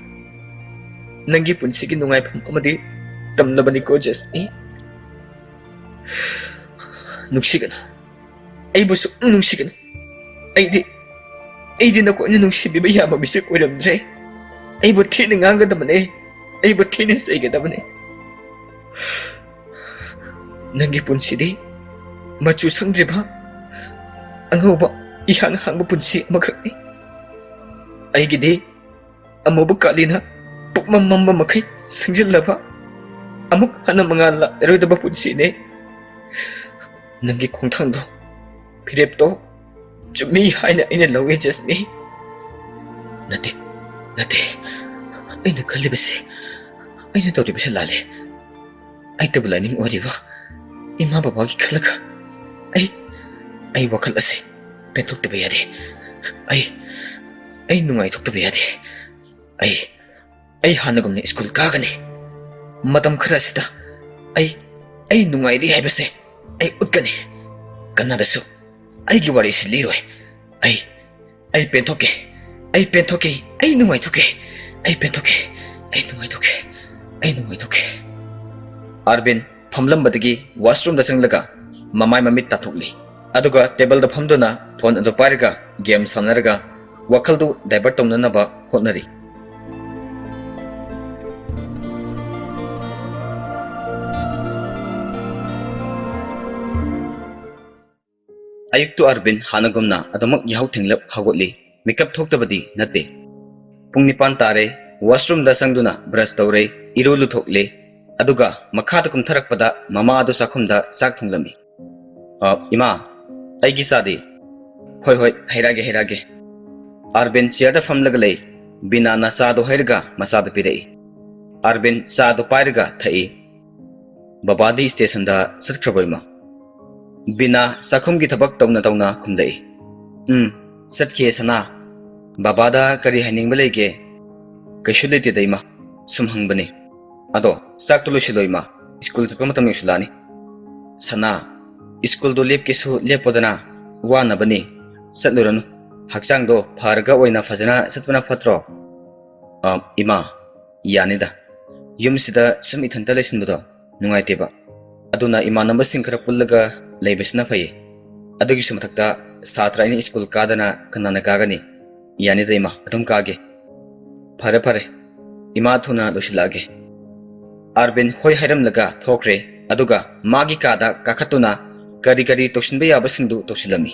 ꯅꯪꯒꯤ ꯄꯨꯟꯁꯤꯒꯤ ꯅꯨꯡꯉꯥꯏꯐꯝ ꯑꯃꯗꯤ ꯇꯝꯂꯕꯅꯤꯀꯣ, ꯖꯁꯃꯤ꯫ ꯅꯨꯡꯁꯤꯒꯅꯨ, ꯑꯩꯕꯨ ꯁꯨꯛꯅꯨꯡ ꯅꯨꯡꯁꯤꯒꯅꯨ꯫ ꯑꯩꯗꯤ, ꯑꯩꯗꯤ ꯅꯈꯣꯏꯅ ꯅꯨꯡꯁꯤꯕꯤꯕ ꯌꯥꯕ ꯃꯤꯁꯛ ꯑꯣꯏꯔꯝꯗ꯭ꯔꯦ꯫ ꯑꯩꯕꯨ ꯊꯤꯅ ꯉꯥꯡꯒꯗꯕꯅꯦ, ꯑꯩꯕꯨ ꯊꯤꯅ ꯆꯩꯒꯗꯕꯅꯦ꯫ ꯅꯪꯒꯤ ꯄꯨꯟꯁꯤꯗꯤ ꯃꯆꯨ ꯁꯪꯗ꯭ꯔꯤꯕ ꯑꯉꯧꯕ ꯏꯍꯥꯡ ꯍꯥꯡꯕ ꯄꯨꯟꯁꯤ ꯑꯃꯈꯛꯅꯤ꯫ ꯑꯩꯒꯤꯗꯤ ꯑꯃꯨꯕ ꯀꯥꯂꯤꯅ ꯄꯨꯝꯃꯝ ꯃꯝꯕ ꯃꯈꯩ ꯁꯪꯖꯤꯜꯂꯕ ꯑꯃꯨꯛ ꯍꯟꯅ ꯃꯉꯥꯜ ꯂꯥꯛꯂꯔꯣꯏꯗꯕ ꯄꯨꯟꯁꯤꯅꯦ꯫ ꯅꯪꯒꯤ ꯈꯣꯡꯊꯥꯡꯗꯣ, ꯐꯤꯔꯦꯞꯇꯣ ꯆꯨꯝꯃꯤ ꯍꯥꯏꯅ ꯑꯩꯅ ꯂꯧꯏ, ꯖꯁꯃꯤ꯫ ꯅꯠꯇꯦ, ꯅꯠꯇꯦ, ꯑꯩꯅ ꯈꯜꯂꯤꯕꯁꯤ, ꯑꯩꯅ ꯇꯧꯔꯤꯕꯁꯤ ꯂꯥꯜꯂꯦ꯫ ꯑꯩꯇꯕꯨ ꯂꯥꯏꯅꯤꯡ ꯑꯣꯏꯔꯤꯕ ꯏꯃꯥ ꯕꯕꯥꯒꯤ ꯈꯜꯂꯒ ꯑꯩ, ꯑꯩ ꯋꯥꯈꯜ ꯑꯁꯤ ꯄꯦꯟꯊꯣꯛꯇꯕ ꯌꯥꯗꯦ꯫ ꯑꯩ, ꯑꯩ ꯅꯨꯡꯉꯥꯏꯊꯣꯛꯇꯕ ꯌꯥꯗꯦ꯫ ꯑꯩ, ꯑꯩ ꯍꯥꯟꯅꯒꯨꯝꯅ ꯁ꯭ꯀꯨꯜ ꯀꯥꯒꯅꯤ꯫ ꯃꯇꯝ ꯈꯔ ꯑꯁꯤꯗ ꯑꯩ, ꯑꯩ ꯅꯨꯡꯉꯥꯏꯔꯤ ꯍꯥꯏꯕꯁꯦ ꯑꯩ ꯎꯠꯀꯅꯤ꯫ ꯀꯅꯥꯗꯁꯨ ꯑꯩꯒꯤ ꯋꯥꯔꯤꯁꯤ ꯂꯤꯔꯣꯏ꯫ ꯑꯩ, ꯑꯩ ꯄꯦꯟꯊꯣꯛꯀꯦ꯫ ꯑꯩ ꯄꯦꯟꯊꯣꯛꯀꯦ꯫ ꯑꯩ ꯅꯨꯡꯉꯥꯏꯊꯣꯛꯀꯦ꯫ ꯑꯩ ꯄꯦꯟꯊꯣꯛꯀꯦ꯫ ꯑꯩ ꯅꯨꯡꯉꯥꯏꯊꯣꯛꯀꯦ꯫ ꯑꯩ ꯅꯨꯡꯉꯥꯏꯊꯣꯛꯀꯦ꯫ ꯑꯥꯔꯕꯤꯟ ꯐꯝꯂꯝꯕꯗꯒꯤ ꯋꯥꯁꯔꯨꯝꯗ ꯆꯪꯂꯒ ꯃꯃꯥꯏ ꯃꯃꯤꯠ ꯇꯥꯊꯣꯛꯂꯤ꯫ ꯑꯗꯨꯒ ꯇꯦꯕꯜꯗ ꯐꯝꯗꯨꯅ ꯐꯣꯟ ꯑꯗꯨ ꯄꯥꯏꯔꯒ ꯒꯦꯝ ꯁꯥꯟꯅꯔꯒ ꯋꯥꯈꯜꯗꯨ ꯗꯥꯏꯚꯔꯠ ꯇꯧꯅꯅꯕ ꯍꯣꯠꯅꯔꯤ꯫ ꯑꯌꯨꯛꯇꯨ ꯑꯥꯔꯕꯤꯟ ꯍꯥꯟꯅꯒꯨꯝꯅ ꯑꯗꯨꯃꯛ ꯌꯥꯍꯧ ꯊꯦꯡꯂꯞ ꯍꯧꯒꯠꯂꯤ꯫ ꯃꯤꯀꯞ ꯊꯣꯛꯇꯕꯗꯤ ꯅꯠꯇꯦ꯫ ꯄꯨꯡ ꯅꯤꯄꯥꯟ ꯇꯥꯔꯦ꯫ ꯋꯥꯁꯔꯨꯝꯗ ꯆꯪꯗꯨꯅ ꯕ꯭ꯔꯁ ꯇꯧꯔꯦ, ꯏꯔꯨ ꯂꯨꯊꯣꯛꯂꯦ꯫ ꯑꯗꯨꯒ ꯃꯈꯥꯗ ꯀꯨꯝꯊꯔꯛꯄꯗ ꯃꯃꯥ ꯑꯗꯨ ꯆꯥꯛꯈꯨꯝꯗ ꯆꯥꯛ ꯊꯣꯡꯂꯝꯃꯤ꯫ "ꯑ, ꯏꯃꯥ, ꯑꯩꯒꯤ ꯆꯥꯗꯤ?" "ꯍꯣꯏ, ꯍꯣꯏ, ꯍꯩꯔꯛꯑꯒꯦ, ꯍꯩꯔꯛꯑꯒꯦ꯫" ꯑꯥꯔꯕꯤꯟ ꯆꯤꯌꯔꯗ ꯐꯝꯂꯒ ꯂꯩ꯫ ꯕꯤꯅꯥꯅ ꯆꯥꯗꯨ ꯍꯩꯔꯒ ꯃꯆꯥꯗ ꯄꯤꯔꯛꯏ꯫ ꯑꯥꯔꯕꯤꯟ ꯆꯥꯗꯨ ꯄꯥꯏꯔꯒ ꯊꯛꯏ꯫ "ꯕꯕꯥꯗꯤ ꯁ꯭ꯇꯦꯁꯟꯗ ꯆꯠꯈ꯭ꯔꯕꯣ, ꯏꯃꯥ?" ꯕꯤꯅꯥ ꯆꯥꯛꯈꯨꯝꯒꯤ ꯊꯕꯛ ꯇꯧꯅ ꯇꯧꯅ ꯈꯨꯝꯂꯛꯏ꯫ "ꯎꯝ, ꯆꯠꯈꯤꯌꯦ, ꯁꯅꯥ꯫ ꯕꯕꯥꯗ ꯀꯔꯤ ꯍꯥꯏꯅꯤꯡꯕ ꯂꯩꯒꯦ?" "ꯀꯩꯁꯨ ꯂꯩꯇꯦꯗ, ꯏꯃꯥ꯫ ꯁꯨꯝ ꯍꯪꯕꯅꯤ꯫ ꯑꯗꯣ ꯆꯥꯛꯇꯣ ꯂꯣꯏꯁꯤꯜꯂꯣ, ꯏꯃꯥ꯫ ꯁ꯭ꯀꯨꯜ ꯆꯠꯄ ꯃꯇꯝ ꯌꯧꯁꯤꯜꯂꯛꯑꯅꯤ꯫" "ꯁꯅꯥ, ꯁ꯭ꯀꯨꯜꯗꯣ ꯂꯦꯞꯀꯦꯁꯨ ꯂꯦꯞꯄꯣꯗꯅ, ꯋꯥꯅꯕꯅꯤ꯫ ꯆꯠꯂꯨꯔꯅꯨ꯫ ꯍꯛꯆꯥꯡꯗꯣ ꯐꯔꯒ ꯑꯣꯏꯅ ꯐꯖꯅ ꯆꯠꯄꯅ ꯐꯠꯇ꯭ꯔꯣ?" "ꯑ, ꯏꯃꯥ, ꯌꯥꯅꯤꯗ꯫ ꯌꯨꯝꯁꯤꯗ ꯁꯨꯝ ꯏꯊꯟꯇ ꯂꯩꯁꯤꯟꯕꯗꯣ ꯅꯨꯡꯉꯥꯏꯇꯦꯕ꯫ ꯑꯗꯨꯅ ꯏꯃꯥꯟꯅꯕꯁꯤꯡ ꯈꯔ ꯄꯨꯜꯂꯒ ꯂꯩꯕꯁꯤꯅ ꯐꯩꯌꯦ꯫ ꯑꯗꯨꯒꯤꯁꯨ ꯃꯊꯛꯇ ꯁꯥꯇ꯭ꯔ ꯑꯅꯤ ꯁ꯭ꯀꯨꯜ ꯀꯥꯗꯅ ꯀꯅꯥꯅ ꯀꯥꯒꯅꯤ? ꯌꯥꯅꯤꯗ ꯏꯃꯥ, ꯑꯗꯨꯝ ꯀꯥꯒꯦ꯫" "ꯐꯔꯦ, ꯐꯔꯦ꯫ ꯏꯃꯥ ꯊꯨꯅ ꯂꯣꯏꯁꯤꯜꯂꯛꯑꯒꯦ꯫" ꯑꯥꯔꯕꯤꯟ ꯍꯣꯏ ꯍꯥꯏꯔꯝꯂꯒ ꯊꯣꯛꯈ꯭ꯔꯦ꯫ ꯑꯗꯨꯒ ꯃꯥꯒꯤ ꯀꯥꯗ ꯀꯥꯈꯠꯇꯨꯅ ꯀꯔꯤ ꯀꯔꯤ ꯇꯧꯁꯤꯟꯕ ꯌꯥꯕꯁꯤꯡꯗꯨ ꯇꯧꯁꯤꯜꯂꯝꯃꯤ꯫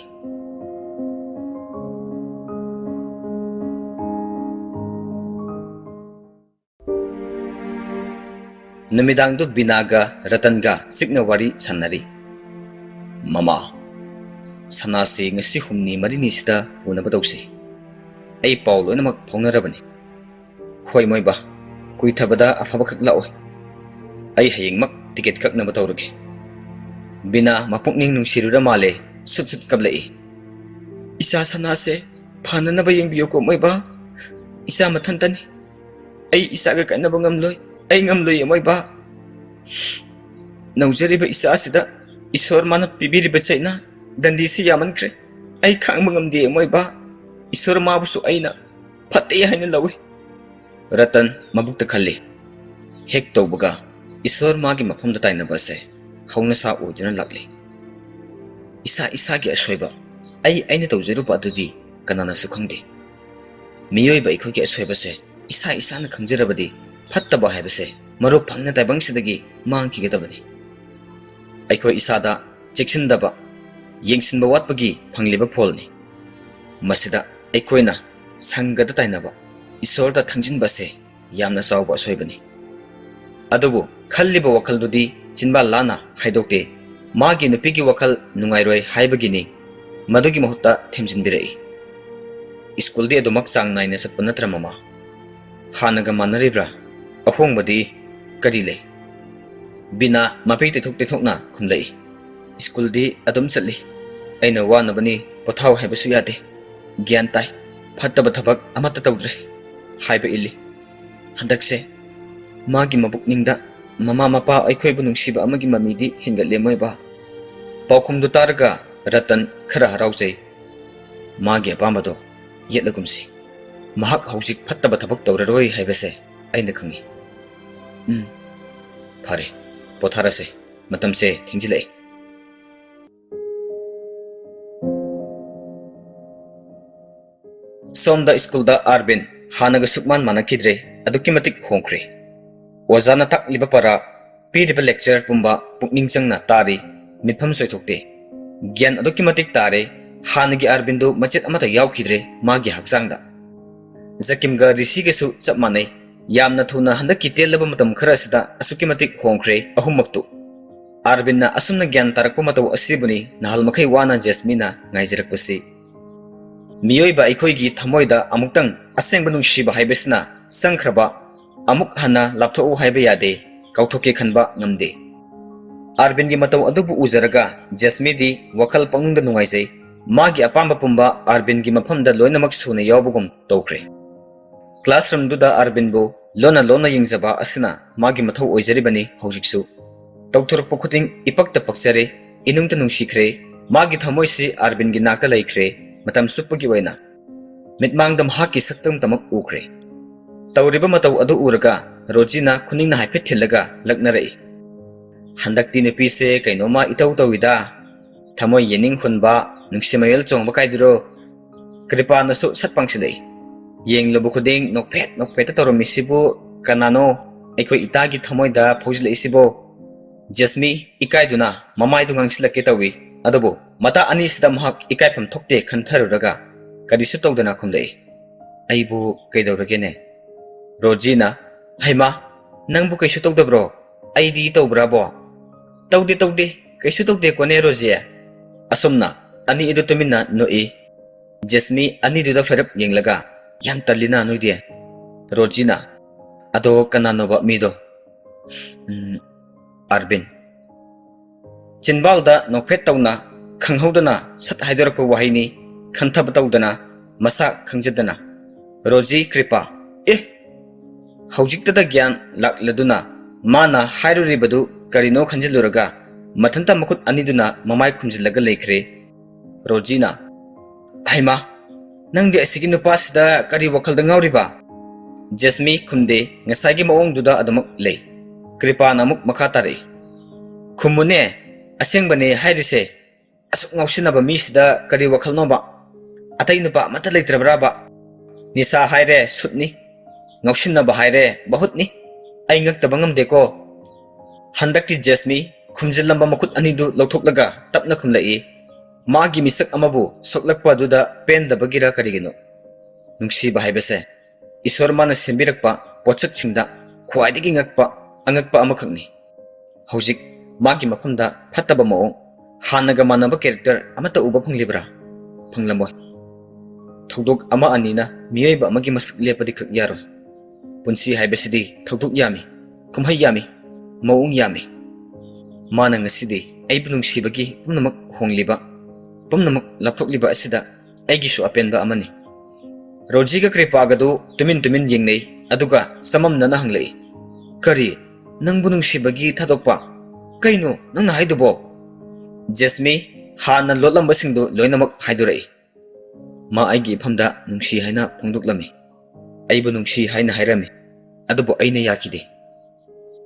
ꯅꯨꯃꯤꯗꯥꯡꯗꯨ ꯕꯤꯅꯥꯒ ꯔꯇꯟꯒ ꯆꯤꯛꯅ ꯋꯥꯔꯤ ꯁꯥꯟꯅꯔꯤ꯫ "ꯃꯃꯥ, ꯁꯅꯥꯁꯤ ꯉꯁꯤ ꯍꯨꯝꯅꯤ ꯃꯔꯤꯅꯤꯁꯤꯗ ꯄꯨꯅꯕ ꯇꯧꯁꯤ꯫ ꯑꯩ ꯄꯥꯎ ꯂꯣꯏꯅꯃꯛ ꯐꯥꯎꯅꯔꯕꯅꯤ꯫ "ꯍꯣꯏ ꯃꯣꯏꯕꯥ, ꯀꯨꯏꯊꯕꯗ ꯑꯐꯕꯈꯛ ꯂꯥꯛꯑꯣꯏ꯫ ꯑꯩ ꯍꯌꯦꯡꯃꯛ ꯇꯤꯀꯦꯠ ꯀꯛꯅꯕ ꯇꯧꯔꯒꯦ꯫" ꯕꯤꯅꯥ ꯃꯄꯨꯛꯅꯤꯡ ꯅꯨꯡꯁꯤꯔꯨꯔ ꯃꯥꯜꯂꯦ, ꯁꯨꯠ ꯁꯨꯠ ꯀꯞꯂꯛꯏ꯫ "ꯏꯆꯥ ꯁꯅꯥꯁꯦ ꯐꯅꯅꯕ ꯌꯦꯡꯕꯤꯌꯨꯀꯣ ꯃꯣꯏꯕꯥ꯫ ꯏꯆꯥ ꯃꯊꯟꯇꯅꯤ꯫ ꯑꯩ ꯏꯆꯥꯒ ꯀꯥꯏꯅꯕ ꯉꯝꯂꯣꯏ꯫ ꯑꯩ ꯉꯝꯂꯣꯏꯌꯦ ꯃꯣꯏꯕꯥ꯫ ꯅꯧꯖꯔꯤꯕ ꯏꯆꯥ ꯑꯁꯤꯗ ꯏꯁꯣꯔ ꯃꯥꯅ ꯄꯤꯕꯤꯔꯤꯕ ꯆꯩꯅꯥ ꯗꯟꯗꯤꯁꯤ ꯌꯥꯝꯃꯟꯈ꯭ꯔꯦ꯫ ꯑꯩ ꯈꯥꯡꯕ ꯉꯝꯗꯦ ꯃꯣꯏꯕꯥ꯫ ꯏꯁꯣꯔ ꯃꯥꯕꯨꯁꯨ ꯑꯩꯅ ꯐꯠꯇꯦ ꯍꯥꯏꯅ ꯂꯧꯏ꯫" ꯔꯇꯟ ꯃꯕꯨꯛꯇ ꯈꯜꯂꯤ꯫ ꯍꯦꯛ ꯇꯧꯕꯒ ꯏꯁꯣꯔ ꯃꯥꯒꯤ ꯃꯐꯝꯗ ꯇꯥꯏꯅꯕ ꯑꯁꯦ ꯍꯧꯅꯁꯥ ꯑꯣꯏꯗꯨꯅ ꯂꯥꯛꯂꯤ꯫ ꯏꯁꯥ ꯏꯁꯥꯒꯤ ꯑꯁꯣꯏꯕ, ꯑꯩ ꯑꯩꯅ ꯇꯧꯖꯔꯨꯕ ꯑꯗꯨꯗꯤ ꯀꯅꯥꯅꯁꯨ ꯈꯪꯗꯦ꯫ ꯃꯤꯑꯣꯏꯕ ꯑꯩꯈꯣꯏꯒꯤ ꯑꯁꯣꯏꯕꯁꯦ ꯏꯁꯥ ꯏꯁꯥꯅ ꯈꯪꯖꯔꯕꯗꯤ ꯐꯠꯇꯕ ꯍꯥꯏꯕꯁꯦ ꯃꯔꯨ ꯐꯪꯅ ꯇꯥꯏꯕꯪꯁꯤꯗꯒꯤ ꯃꯥꯡꯈꯤꯒꯗꯕꯅꯤ꯫ ꯑꯩꯈꯣꯏ ꯏꯁꯥꯗ ꯆꯦꯛꯁꯤꯟꯗꯕ, ꯌꯦꯡꯁꯤꯟꯕ ꯋꯥꯠꯄꯒꯤ ꯐꯪꯂꯤꯕ ꯐꯣꯜꯅꯤ꯫ ꯃꯁꯤꯗ ꯑꯩꯈꯣꯏꯅ ꯁꯪꯒꯗ ꯇꯥꯏꯅꯕ, ꯏꯁꯣꯔꯗ ꯊꯪꯖꯤꯟꯕꯁꯦ ꯌꯥꯝꯅ ꯆꯥꯎꯕ ꯑꯁꯣꯏꯕꯅꯤ꯫ ꯑꯗꯨꯕꯨ ꯈꯜꯂꯤꯕ ꯋꯥꯈꯜꯗꯨꯗꯤ ꯆꯤꯟꯕꯥꯜ ꯂꯥꯅ ꯍꯥꯏꯗꯣꯛꯇꯦ꯫ ꯃꯥꯒꯤ ꯅꯨꯄꯤꯒꯤ ꯋꯥꯈꯜ ꯅꯨꯡꯉꯥꯏꯔꯣꯏ ꯍꯥꯏꯕꯒꯤꯅꯤ ꯃꯗꯨꯒꯤ ꯃꯍꯨꯠꯇ ꯊꯦꯝꯖꯤꯟꯕꯤꯔꯛꯏ꯫ "ꯁ꯭ꯀꯨꯜꯗꯤ ꯑꯗꯨꯃꯛ ꯆꯥꯡ ꯅꯥꯏꯅ ꯆꯠꯄ ꯅꯠꯇ꯭ꯔꯥ ꯃꯃꯥ? ꯍꯥꯟꯅꯒ ꯃꯥꯟꯅꯔꯤꯕ꯭ꯔꯥ? ꯑꯍꯣꯡꯕꯗꯤ ꯀꯔꯤ ꯂꯩ?" ꯕꯤꯅꯥ ꯃꯄꯤ ꯇꯩꯊꯣꯛ ꯇꯩꯊꯣꯛꯅ ꯈꯨꯝꯂꯛꯏ꯫ "ꯁ꯭ꯀꯨꯜꯗꯤ ꯑꯗꯨꯝ ꯆꯠꯂꯤ꯫ ꯑꯩꯅ ꯋꯥꯅꯕꯅꯤ, ꯄꯣꯊꯥꯎ ꯍꯥꯏꯕꯁꯨ ꯌꯥꯗꯦ꯫ ꯒ꯭ꯌꯥꯟ ꯇꯥꯏ꯫ ꯐꯠꯇꯕ ꯊꯕꯛ ꯑꯃꯠꯇ ꯇꯧꯗ꯭ꯔꯦ꯫ ꯍꯥꯏꯕ ꯏꯜꯂꯤ꯫ ꯍꯟꯗꯛꯁꯦ ꯃꯥꯒꯤ ꯃꯕꯨꯛꯅꯤꯡꯗ ꯃꯃꯥ ꯃꯄꯥ ꯑꯩꯈꯣꯏꯕꯨ ꯅꯨꯡꯁꯤꯕ ꯑꯃꯒꯤ ꯃꯃꯤꯗꯤ ꯍꯦꯟꯒꯠꯂꯦ ꯃꯣꯏꯕꯥ꯫" ꯄꯥꯎꯈꯨꯝꯗꯨ ꯇꯥꯔꯒ ꯔꯇꯟ ꯈꯔ ꯍꯔꯥꯎꯖꯩ꯫ "ꯃꯥꯒꯤ ꯑꯄꯥꯝꯕꯗꯣ ꯌꯦꯠꯂꯒꯨꯝꯁꯤ꯫ ꯃꯍꯥꯛ ꯍꯧꯖꯤꯛ ꯐꯠꯇꯕ ꯊꯕꯛ ꯇꯧꯔꯔꯣꯏ ꯍꯥꯏꯕꯁꯦ ꯑꯩꯅ ꯈꯪꯏ꯫ ꯎꯝ, ꯐꯔꯦ, ꯄꯣꯊꯥꯔꯁꯦ꯫ ꯃꯇꯝꯁꯦ ꯊꯦꯡꯖꯤꯜꯂꯛꯑꯦ꯫" ꯁꯣꯝꯗ ꯁ꯭ꯀꯨꯜꯗ ꯑꯥꯔꯕꯤꯟ ꯍꯥꯟꯅꯒ ꯁꯨꯛꯃꯥꯟ ꯃꯥꯟꯅꯈꯤꯗ꯭ꯔꯦ, ꯑꯗꯨꯛꯀꯤ ꯃꯇꯤꯛ ꯍꯣꯡꯈ꯭ꯔꯦ꯫ ꯑꯣꯖꯥꯅ ꯇꯥꯛꯂꯤꯕ ꯄꯔꯥ, ꯄꯤꯔꯤꯕ ꯂꯦꯛꯆꯔ ꯄꯨꯝꯕ ꯄꯨꯛꯅꯤꯡ ꯆꯪꯅ ꯇꯥꯔꯤ, ꯃꯤꯠꯐꯝ ꯆꯣꯏꯊꯣꯛꯇꯦ꯫ ꯒ꯭ꯌꯥꯟ ꯑꯗꯨꯛꯀꯤ ꯃꯇꯤꯛ ꯇꯥꯔꯦ, ꯍꯥꯟꯅꯒꯤ ꯑꯥꯔꯕꯤꯟꯗꯨ ꯃꯆꯦꯠ ꯑꯃꯠꯇ ꯌꯥꯎꯈꯤꯗ꯭ꯔꯦ ꯃꯥꯒꯤ ꯍꯛꯆꯥꯡꯗ꯫ ꯖꯀꯤꯝꯒ ꯔꯤꯁꯤꯒꯁꯨ ꯆꯞ ꯃꯥꯟꯅꯩ, ꯌꯥꯝꯅ ꯊꯨꯅ ꯍꯟꯗꯛꯀꯤ ꯇꯦꯜꯂꯕ ꯃꯇꯝ ꯈꯔ ꯑꯁꯤꯗ ꯑꯁꯨꯛꯀꯤ ꯃꯇꯤꯛ ꯍꯣꯡꯈ꯭ꯔꯦ ꯑꯍꯨꯝꯃꯛꯇꯨ꯫ ꯑꯥꯔꯕꯤꯟꯅ ꯑꯁꯨꯝꯅ ꯒ꯭ꯌꯥꯟ ꯇꯥꯔꯛꯄ ꯃꯇꯧ ꯑꯁꯤꯕꯨꯅꯤ ꯅꯍꯥꯜ ꯃꯈꯩ ꯋꯥꯅ ꯖꯦꯁꯃꯤꯅ ꯉꯥꯏꯖꯔꯛꯄꯁꯤ꯫ ꯃꯤꯑꯣꯏꯕ ꯑꯩꯈꯣꯏꯒꯤ ꯊꯃꯣꯏꯗ ꯑꯃꯨꯛꯇꯪ ꯑꯁꯦꯡꯕ ꯅꯨꯡꯁꯤꯕ ꯍꯥꯏꯕꯁꯤꯅ ꯆꯪꯈ꯭ꯔꯕ, ꯑꯃꯨꯛ ꯍꯟꯅ ꯂꯥꯞꯊꯣꯛꯎ ꯍꯥꯏꯕ ꯌꯥꯗꯦ, ꯀꯥꯎꯊꯣꯛꯀꯦ ꯈꯟꯕ ꯉꯝꯗꯦ꯫ ꯑꯥꯔꯕꯤꯟꯒꯤ ꯃꯇꯧ ꯑꯗꯨꯕꯨ ꯎꯖꯔꯒ ꯖꯦꯁꯃꯤꯗꯤ ꯋꯥꯈꯜ ꯄꯪꯅꯨꯡꯗ ꯅꯨꯡꯉꯥꯏꯖꯩ꯫ ꯃꯥꯒꯤ ꯑꯄꯥꯝꯕ ꯄꯨꯝꯕ ꯑꯥꯔꯕꯤꯟꯒꯤ ꯃꯐꯝꯗ ꯂꯣꯏꯅꯃꯛ ꯁꯨꯅ ꯌꯥꯎꯕꯒꯨꯝ ꯇꯧꯈ꯭ꯔꯦ꯫ ꯀ꯭ꯂꯥꯁꯔꯨꯝꯗꯨꯗ ꯑꯥꯔꯕꯤꯟꯕꯨ ꯂꯣꯟꯅ ꯂꯣꯟꯅ ꯌꯦꯡꯖꯕ ꯑꯁꯤꯅ ꯃꯥꯒꯤ ꯃꯊꯧ ꯑꯣꯏꯖꯔꯤꯕꯅꯤ ꯍꯧꯖꯤꯛꯁꯨ꯫ ꯇꯧꯊꯣꯔꯛꯄ ꯈꯨꯗꯤꯡ ꯏꯄꯛꯇ ꯄꯛꯆꯔꯦ, ꯏꯅꯨꯡꯇ ꯅꯨꯡꯁꯤꯈ꯭ꯔꯦ꯫ ꯃꯥꯒꯤ ꯊꯃꯣꯏꯁꯤ ꯑꯥꯔꯕꯤꯟꯒꯤ ꯅꯥꯛꯇ ꯂꯩꯈ꯭ꯔꯦ, ꯃꯇꯝ ꯆꯨꯞꯄꯒꯤ ꯑꯣꯏꯅ꯫ ꯃꯤꯠꯃꯥꯡꯗ ꯃꯍꯥꯛꯀꯤ ꯁꯛꯇꯝꯇꯃꯛ ꯎꯈ꯭ꯔꯦ꯫ ꯇꯧꯔꯤꯕ ꯃꯇꯧ ꯑꯗꯨ ꯎꯔꯒ ꯔꯣꯖꯤꯅ ꯈꯨꯅꯤꯡꯅ ꯍꯥꯏꯐꯦꯠ ꯊꯤꯜꯂꯒ ꯂꯛꯅꯔꯛꯏ꯫ "ꯍꯟꯗꯛꯇꯤ ꯅꯨꯄꯤꯁꯦ ꯀꯩꯅꯣꯝꯃ ꯏꯇꯧ ꯇꯧꯏꯗ꯫ ꯊꯃꯣꯏ ꯌꯦꯅꯤꯡ ꯍꯨꯟꯕ, ꯅꯨꯡꯁꯤ ꯃꯌꯣꯜ ꯆꯣꯡꯕ ꯀꯥꯏꯗꯨꯔꯣ?" ꯀ꯭ꯔꯤꯄꯥꯅꯁꯨ ꯁꯠ ꯄꯥꯡꯁꯤꯜꯂꯛꯏ꯫ "ꯌꯦꯡꯂꯨꯕ ꯈꯨꯗꯤꯡ ꯅꯣꯛꯐꯦꯠ ꯅꯣꯛꯐꯦꯠꯇ ꯇꯧꯔꯝꯃꯤꯁꯤꯕꯨ ꯀꯅꯥꯅꯣ? ꯑꯩꯈꯣꯏ ꯏꯇꯥꯒꯤ ꯊꯃꯣꯏꯗ ꯐꯥꯎꯖꯤꯜꯂꯛꯏꯁꯤꯕꯣ?" ꯖꯦꯁꯃꯤ ꯏꯀꯥꯏꯗꯨꯅ ꯃꯃꯥꯏꯗꯨ ꯉꯥꯡꯁꯤꯜꯂꯛꯀꯦ ꯇꯧꯏ, ꯑꯗꯨꯕꯨ ꯃꯇꯥ ꯑꯅꯤꯁꯤꯗ ꯃꯍꯥꯛ ꯏꯀꯥꯏꯐꯝ ꯊꯣꯛꯇꯦ ꯈꯟꯊꯔꯨꯔꯒ ꯀꯔꯤꯁꯨ ꯇꯧꯗꯅ ꯈꯨꯝꯂꯛꯏ꯫ "ꯑꯩꯕꯨ ꯀꯩꯗꯧꯔꯒꯦꯅꯦ?" ꯔꯣꯖꯤꯅ, "ꯍꯩꯃꯥ, ꯅꯪꯕꯨ ꯀꯩꯁꯨ ꯇꯧꯗꯕ꯭ꯔꯣ? ꯑꯩꯗꯤ ꯇꯧꯕ꯭ꯔꯥꯕꯣ?" "ꯇꯧꯗꯦ, ꯇꯧꯗꯦ, ꯀꯩꯁꯨ ꯇꯧꯗꯦꯀꯣꯅꯦ ꯔꯣꯖꯤ?" ꯑꯁꯨꯝꯅ ꯑꯅꯤ ꯑꯗꯨ ꯇꯨꯃꯤꯟꯅ ꯅꯣꯛꯏ꯫ ꯖꯦꯁꯃꯤ ꯑꯅꯤꯗꯨꯗ ꯐꯩꯔꯞ ꯌꯦꯡꯂꯒ, "ꯌꯥꯝ ꯇꯜꯂꯤꯅ ꯅꯣꯏꯗꯤ꯫" ꯔꯣꯖꯤꯅ, "ꯑꯗꯣ ꯀꯅꯥꯅꯣꯕ ꯃꯤꯗꯣ?" "ꯎꯝ, ꯑꯥꯔꯕꯤꯟ꯫" ꯆꯤꯟꯕꯥꯜꯗ ꯅꯣꯛꯐꯦꯠ ꯇꯧꯅ, ꯈꯪꯍꯧꯗꯅ ꯁꯠ ꯍꯥꯏꯗꯣꯔꯛꯄ ꯋꯥꯍꯩꯅꯤ, ꯈꯟꯊꯕ ꯇꯧꯗꯅ, ꯃꯁꯥ ꯈꯪꯖꯗꯅ꯫ "ꯔꯣꯖꯤ, ꯀ꯭ꯔꯤꯄꯥ, ꯑꯦ!" ꯍꯧꯖꯤꯛꯇꯗ ꯒ꯭ꯌꯥꯟ ꯂꯥꯛꯂꯗꯨꯅ ꯃꯥꯅ ꯍꯥꯏꯔꯨꯔꯤꯕꯗꯨ ꯀꯔꯤꯅꯣ ꯈꯟꯖꯤꯜꯂꯨꯔꯒ ꯃꯊꯟꯇ ꯃꯈꯨꯠ ꯑꯅꯤꯗꯨꯅ ꯃꯃꯥꯏ ꯈꯨꯝꯖꯤꯜꯂꯒ ꯂꯩꯈ꯭ꯔꯦ꯫ ꯔꯣꯖꯤꯅ, "ꯍꯩꯃꯥ, ꯅꯪꯗꯤ ꯑꯁꯤꯒꯤ ꯅꯨꯄꯥꯁꯤꯗ ꯀꯔꯤ ꯋꯥꯈꯜꯗ ꯉꯥꯎꯔꯤꯕ?" ꯖꯦꯁꯃꯤ ꯈꯨꯝꯗꯦ, ꯉꯁꯥꯏꯒꯤ ꯃꯑꯣꯡꯗꯨꯗ ꯑꯗꯨꯃꯛ ꯂꯩ꯫ ꯀ꯭ꯔꯤꯄꯥꯅ ꯑꯃꯨꯛ ꯃꯈꯥ ꯇꯥꯔꯛꯏ, "ꯈꯨꯝꯃꯨꯅꯦ, ꯑꯁꯦꯡꯕꯅꯦ ꯍꯥꯏꯔꯤꯁꯦ꯫ ꯑꯁꯨꯛ ꯉꯥꯎꯁꯤꯟꯅꯕ ꯃꯤꯁꯤꯗ ꯀꯔꯤ ꯋꯥꯈꯜꯅꯣꯕ? ꯑꯇꯩ ꯅꯨꯄꯥ ꯑꯃꯠꯇ ꯂꯩꯇ꯭ꯔꯕ꯭ꯔꯥꯕ? ꯅꯤꯁꯥ ꯍꯥꯏꯔꯦ ꯁꯨꯠꯅꯤ, ꯉꯥꯎꯁꯤꯟꯅꯕ ꯍꯥꯏꯔꯦ ꯕꯍꯨꯠꯅꯤ꯫ ꯑꯩ ꯉꯛꯇꯕ ꯉꯝꯗꯦꯀꯣ꯫" ꯍꯟꯗꯛꯇꯤ ꯖꯦꯁꯃꯤ ꯈꯨꯝꯖꯤꯜꯂꯝꯕ ꯃꯈꯨꯠ ꯑꯅꯤꯗꯨ ꯂꯧꯊꯣꯛꯂꯒ ꯇꯞꯅ ꯈꯨꯝꯂꯛꯏ꯫ ꯃꯥꯒꯤ ꯃꯤꯁꯛ ꯑꯃꯕꯨ ꯁꯣꯛꯂꯛꯄ ꯑꯗꯨꯗ ꯄꯦꯟꯗꯕꯒꯤꯔ ꯀꯔꯤꯒꯤꯅꯣ? ꯅꯨꯡꯁꯤꯕ ꯍꯥꯏꯕꯁꯦ ꯏꯁꯣꯔ ꯃꯥꯅ ꯁꯦꯝꯕꯤꯔꯛꯄ ꯄꯣꯠꯁꯛꯁꯤꯡꯗ ꯈ꯭ꯋꯥꯏꯗꯒꯤ ꯉꯛꯄ, ꯑꯉꯛꯄ ꯑꯃꯈꯛꯅꯤ꯫ ꯍꯧꯖꯤꯛ ꯃꯥꯒꯤ ꯃꯐꯝꯗ ꯐꯠꯇꯕ ꯃꯑꯣꯡ, ꯍꯥꯟꯅꯒ ꯃꯥꯟꯅꯕ character ꯑꯃꯠꯇ ꯎꯕ ꯐꯪꯂꯤꯕ꯭ꯔꯥ? ꯐꯪꯂꯝꯃꯣꯏ꯫ ꯊꯧꯗꯣꯛ ꯑꯃ ꯑꯅꯤꯅ ꯃꯤꯑꯣꯏꯕ ꯑꯃꯒꯤ ꯃꯁꯛ ꯂꯦꯞꯄꯗꯤ ꯈꯛ ꯌꯥꯔꯣꯏ꯫ ꯄꯨꯟꯁꯤ ꯍꯥꯏꯕꯁꯤꯗꯤ ꯊꯧꯗꯣꯛ ꯌꯥꯝꯃꯤ, ꯀꯨꯝꯍꯩ ꯌꯥꯝꯃꯤ, ꯃꯑꯣꯡ ꯌꯥꯝꯃꯤ꯫ ꯃꯥꯅ ꯉꯁꯤꯗꯤ ꯑꯩꯕꯨ ꯅꯨꯡꯁꯤꯕꯒꯤ ꯄꯨꯝꯅꯃꯛ ꯍꯣꯡꯂꯤꯕ, ꯄꯨꯝꯅꯃꯛ ꯂꯥꯞꯊꯣꯛꯂꯤꯕ ꯑꯁꯤꯗ ꯑꯩꯒꯤꯁꯨ ꯑꯄꯦꯟꯕ ꯑꯃꯅꯤ꯫ ꯔꯣꯖꯤꯒ ꯀ꯭ꯔꯤꯄꯥꯒꯗꯨ ꯇꯨꯃꯤꯟ ꯇꯨꯃꯤꯟ ꯌꯦꯡꯅꯩ, ꯑꯗꯨꯒ ꯆꯃꯝꯅꯅ ꯍꯪꯂꯛꯏ, "ꯀꯔꯤ? ꯅꯪꯕꯨ ꯅꯨꯡꯁꯤꯕꯒꯤ ꯊꯥꯗꯣꯛꯄ? ꯀꯩꯅꯣ ꯅꯪꯅ ꯍꯥꯏꯗꯨꯕꯣ?" ꯖꯦꯁꯃꯤ ꯍꯥꯟꯅ ꯂꯣꯠꯂꯝꯕꯁꯤꯡꯗꯨ ꯂꯣꯏꯅꯃꯛ ꯍꯥꯏꯗꯣꯔꯛꯏ꯫ ꯃꯥ ꯑꯩꯒꯤ ꯏꯐꯝꯗ ꯅꯨꯡꯁꯤ ꯍꯥꯏꯅ ꯐꯣꯡꯗꯣꯛꯂꯝꯃꯤ꯫ ꯑꯩꯕꯨ ꯅꯨꯡꯁꯤ ꯍꯥꯏꯅ ꯍꯥꯏꯔꯝꯃꯤ, ꯑꯗꯨꯕꯨ ꯑꯩꯅ ꯌꯥꯈꯤꯗꯦ꯫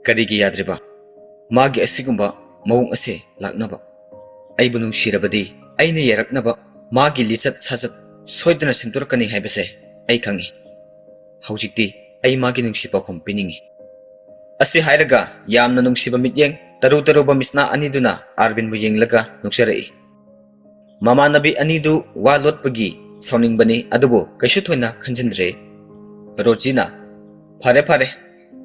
ꯀꯔꯤꯒꯤ ꯌꯥꯗ꯭ꯔꯤꯕ? ꯃꯥꯒꯤ ꯑꯁꯤꯒꯨꯝꯕ ꯃꯑꯣꯡ ꯑꯁꯦ ꯂꯥꯛꯅꯕ? ꯑꯩꯕꯨ ꯅꯨꯡꯁꯤꯔꯕꯗꯤ ꯑꯩꯅ ꯌꯥꯔꯛꯅꯕ ꯃꯥꯒꯤ ꯂꯤꯆꯠ ꯁꯥꯖꯠ ꯁꯣꯏꯗꯅ ꯁꯦꯝꯗꯣꯔꯛꯀꯅꯤ ꯍꯥꯏꯕꯁꯦ ꯑꯩ ꯈꯪꯏ꯫ ꯍꯧꯖꯤꯛꯇꯤ ꯑꯩ ꯃꯥꯒꯤ ꯅꯨꯡꯁꯤ ꯄꯥꯎꯈꯨꯝ ꯄꯤꯅꯤꯡꯏ꯫ ꯑꯁꯤ ꯍꯥꯏꯔꯒ ꯌꯥꯝꯅ ꯅꯨꯡꯁꯤꯕ ꯃꯤꯠꯌꯦꯡ, ꯇꯔꯨ ꯇꯔꯨꯕ ꯃꯤꯠꯁꯅꯥ ꯑꯅꯤꯗꯨꯅ ꯑꯥꯔꯕꯤꯟꯕꯨ ꯌꯦꯡꯂꯒ ꯅꯣꯛꯆꯔꯛꯏ꯫ ꯃꯃꯥꯟꯅꯕꯤ ꯑꯅꯤꯗꯨ ꯋꯥ ꯂꯣꯠꯄꯒꯤ ꯁꯥꯎꯅꯤꯡꯕꯅꯤ, ꯑꯗꯨꯕꯨ ꯀꯩꯁꯨ ꯊꯣꯏꯅ ꯈꯟꯖꯤꯟꯗ꯭ꯔꯦ꯫ ꯔꯣꯖꯤꯅ, "ꯐꯔꯦ, ꯐꯔꯦ,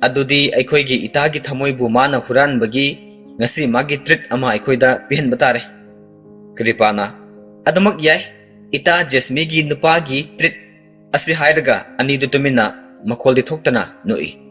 ꯑꯗꯨꯗꯤ ꯑꯩꯈꯣꯏꯒꯤ ꯏꯇꯥꯒꯤ ꯊꯃꯣꯏꯕꯨ ꯃꯥꯅ ꯍꯨꯔꯥꯟꯕꯒꯤ ꯉꯁꯤ ꯃꯥꯒꯤ treat ꯑꯃ ꯑꯩꯈꯣꯏꯗ ꯄꯤꯍꯟꯕ ꯇꯥꯔꯦ꯫" ꯀ꯭ꯔꯤꯄꯥꯅ, "ꯑꯗꯨꯃꯛ ꯌꯥꯏ, ꯏꯇꯥ ꯖꯦꯁꯃꯤꯒꯤ ꯅꯨꯄꯥꯒꯤ treat꯫" ꯑꯁꯤ ꯍꯥꯏꯔꯒ ꯑꯅꯤꯗꯨ ꯇꯨꯃꯤꯟꯅ ꯃꯈꯣꯜꯗꯤ ꯊꯣꯛꯇꯅ ꯅꯣꯛꯏ꯫